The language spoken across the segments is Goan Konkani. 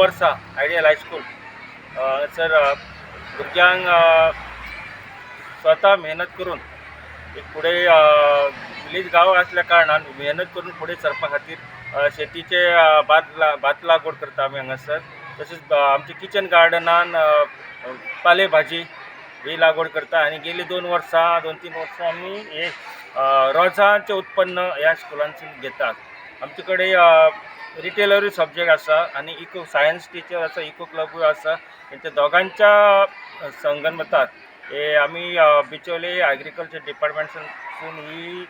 वर्सां आयडियल हायस्कूल हांगासर भुरग्यांक स्वता मेहनत करून एक फुडें विलेज गांव आसल्या कारणान मेहनत करून फुडें सरपा खातीर शेतीचे भात लागवड करता आमी हांगासर. तशेंच आमच्या किचन गार्डनान पाले भाजी ही लागवड करता आनी गेली 2 वर्सां, 2-3 वर्सां आमी हे रोजांचें उत्पन्न ह्या स्कुलांतसून घेतात. आमचे कडेन रिटेलरूय सब्जॅक्ट आसा आनी इको सायन्स टिचर आसा, इको क्लबूय आसा. तेंच्या दोगांच्या संगनमतात हे आमी बिचोले एग्रीकल्चर डिपार्टमेंटसून ही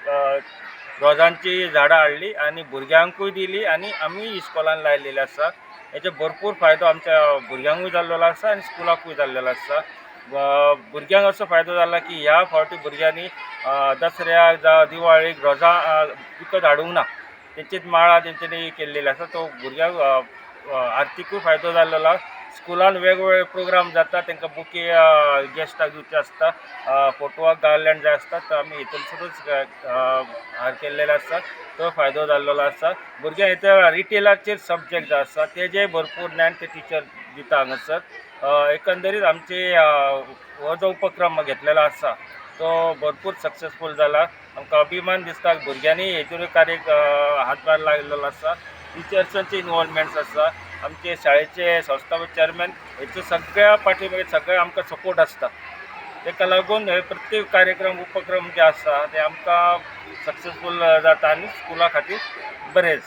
रोजांची झाडां हाडली आनी भुरग्यांकूय दिली आनी आमी इस्कॉलान लायलेली आसा. हेचो भरपूर फायदो आमच्या भुरग्यांकूय जाल्लेलो आसा आनी स्कुलाकूय जाल्लेलो आसा. भुरग्यांक असो फायदो जाला की ह्या फावटी भुरग्यांनी दसऱ्याक जावं दिवाळेक रोजां विकत हाडूंक ना. तेंचीच माळा तेंच्यांनी केल्लेली आसा. तो भुरग्यांक आर्थिकूय फायदो जाल्लेलो आसा. स्कुलान वेगवेगळे प्रोग्राम जाता, तांकां बुके गेस्टाक दिवचे आसता, फोटवाक गार्लँड जाय आसता, तो आमी हितूनसरूच हार केल्लेले आसा. तो फायदो जाल्लेलो आसा भुरग्यांक. हितर रिटेलाचेर सब्जॅक्ट जो आसा, तेजेय भरपूर ज्ञान ते टिचर दिता हांगासर. एकंदरीत आमचे हो जो उपक्रम घेतलेलो आसा, तो भरपूर सक्सेसफूल जाला. आमकां अभिमान दिसता, भुरग्यांनी हेतून कार्य हातभार लायलेलो आसा. टिचर्सांचे इनवॉल्वमेंट्स आसा. आमचे शाळेचे संस्थापक चॅरमॅन हेचो सगळ्या पाठी सगळे आमकां सपोर्ट आसता. ताका लागून हे प्रत्येक कार्यक्रम, उपक्रम जे आसा, ते आमकां सक्सेसफूल जाता आनी स्कुला खातीर बरें.